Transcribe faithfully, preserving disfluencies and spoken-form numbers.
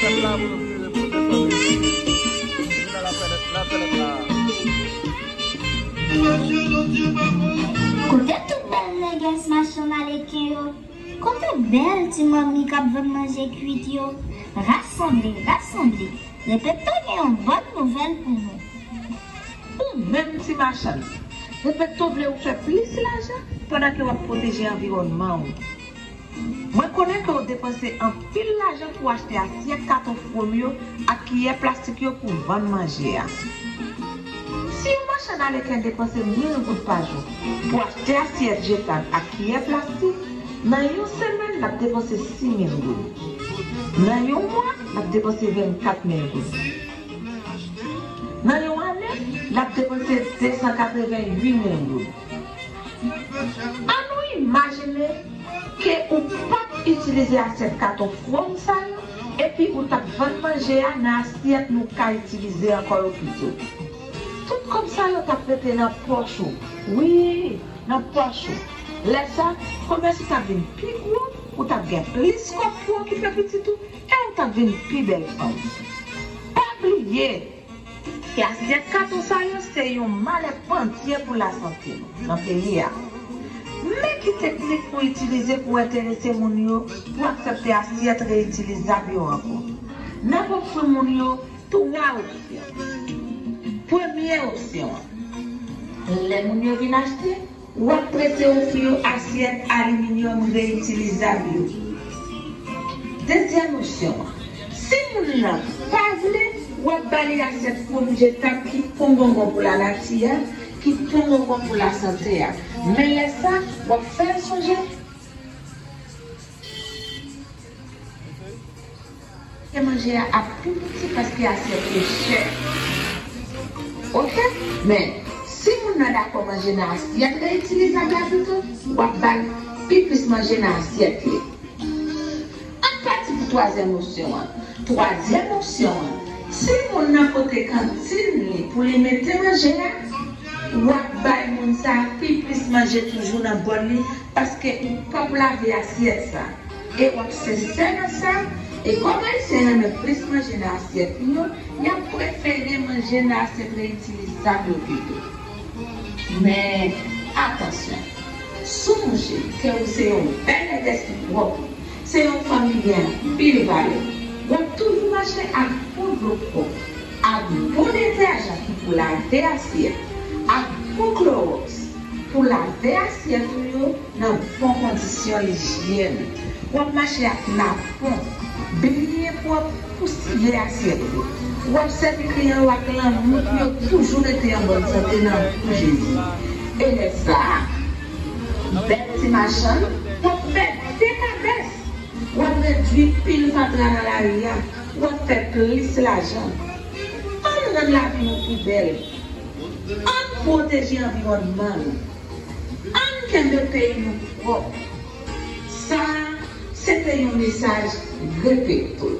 Kote tout bèl nègès machann maneken yo? Kote bèl ti manmi k ap vann manje kwit yo? Rasanble, rasanble. Repepto gen yon bòn nouvèl pou nou. Ou menm ti machann, Repepto vle ou fè plis lajan pandan ke w ap pwoteje anviwònman w. Mwen konnen ke w depanse anpil lajan pou w achte asyèt katon fwom yo ak kiyè plastik yo pou vann manje a. Si yon machann aleken depanse mil goud pa jou pou achte asyèt jetab ak kiyè plastik, nan yon semèn l ap depanse sis mil goud. Nan yon mwa, l ap depanse vennkat mil goud. Nan yon ane, l ap depanse de san katreven uit mil goud. Ann nou imajine ke ou p ap itilize asyèt katon fwom sa yo, epi ou t ap vann manje a nan asyèt nou ka itilize ankò yo pito. Tout kòb sa yo t ap rete nan pòch ou. Wi, nan pòch ou. Lè sa, komès ou t ap vin pi gwo, ou t ap gen plis kòb pou okipe pitit ou, e ou t ap vin pi bèl fanm. Pa bliye, ke asyèt katon sa yo se yon malè pandye pou lasante nou nan peyi a. Men ki teknik pou itilize pou enterese moun yo pou aksepte asyèt reyitilizab yo ankò. N ap ofri moun yo twa opsyon. Premye opsyon an, lè moun yo vin achte, w ap prese ofri yo asyèt aliminyòm reyitilizab yo. Dezyèm opsyon an, si moun nan pa vle, w ap ba li asyèt fwom jetab ki pongongon pou lanati a, ki pongongon pou lasante a. Men lè sa, w ap fè l sonje ke manje a ap pi piti paske asyèt yo chè. Oke? Men, si moun nan dakò manje nan asyèt reyitilizab la pito, w ap ba l pi plis manje nan asyèt li. Ann pati pou twazyèm opsyon an. Twazyèm opsyon an, si moun nan pote kantin li pou li mete manje a, w ap bay moun sa a pi plis manje toujou nan bòl li, paske ou p ap lave asyèt sa. E w ap sensè nan sa, e kòm Ayisyen renmen plis manje nan asyèt li yo, y ap prefere manje nan asyèt reyitilizab yo pito. Men, atansyon! Sonje ke ou se yon bèl nègès ki pwòp, se yon fanm ki gen anpil valè. W ap toujou mache ak bon dlo pwòp, ak bon detèjan ki pou lave asyèt, ak bon klowòks pou lave asyèt ou yo nan bon kondisyon lijyèn. W ap mache ak napon byen pwòp pou siye asyèt yo. W ap sèvi kliyan yo ak lanmou pou yo toujou rete an bòn sante nan non Jezi. E lè sa a, bèl ti machann, w ap fè dekabès. W ap redui pil fatra nan lari a. W ap fè plis lajan. Ann rann lavi nou pi bèl. Ann pwoteje anviwònman nou. Ann kenbe peyi nou pwòp. Sa a, se te yon mesaj Repepto.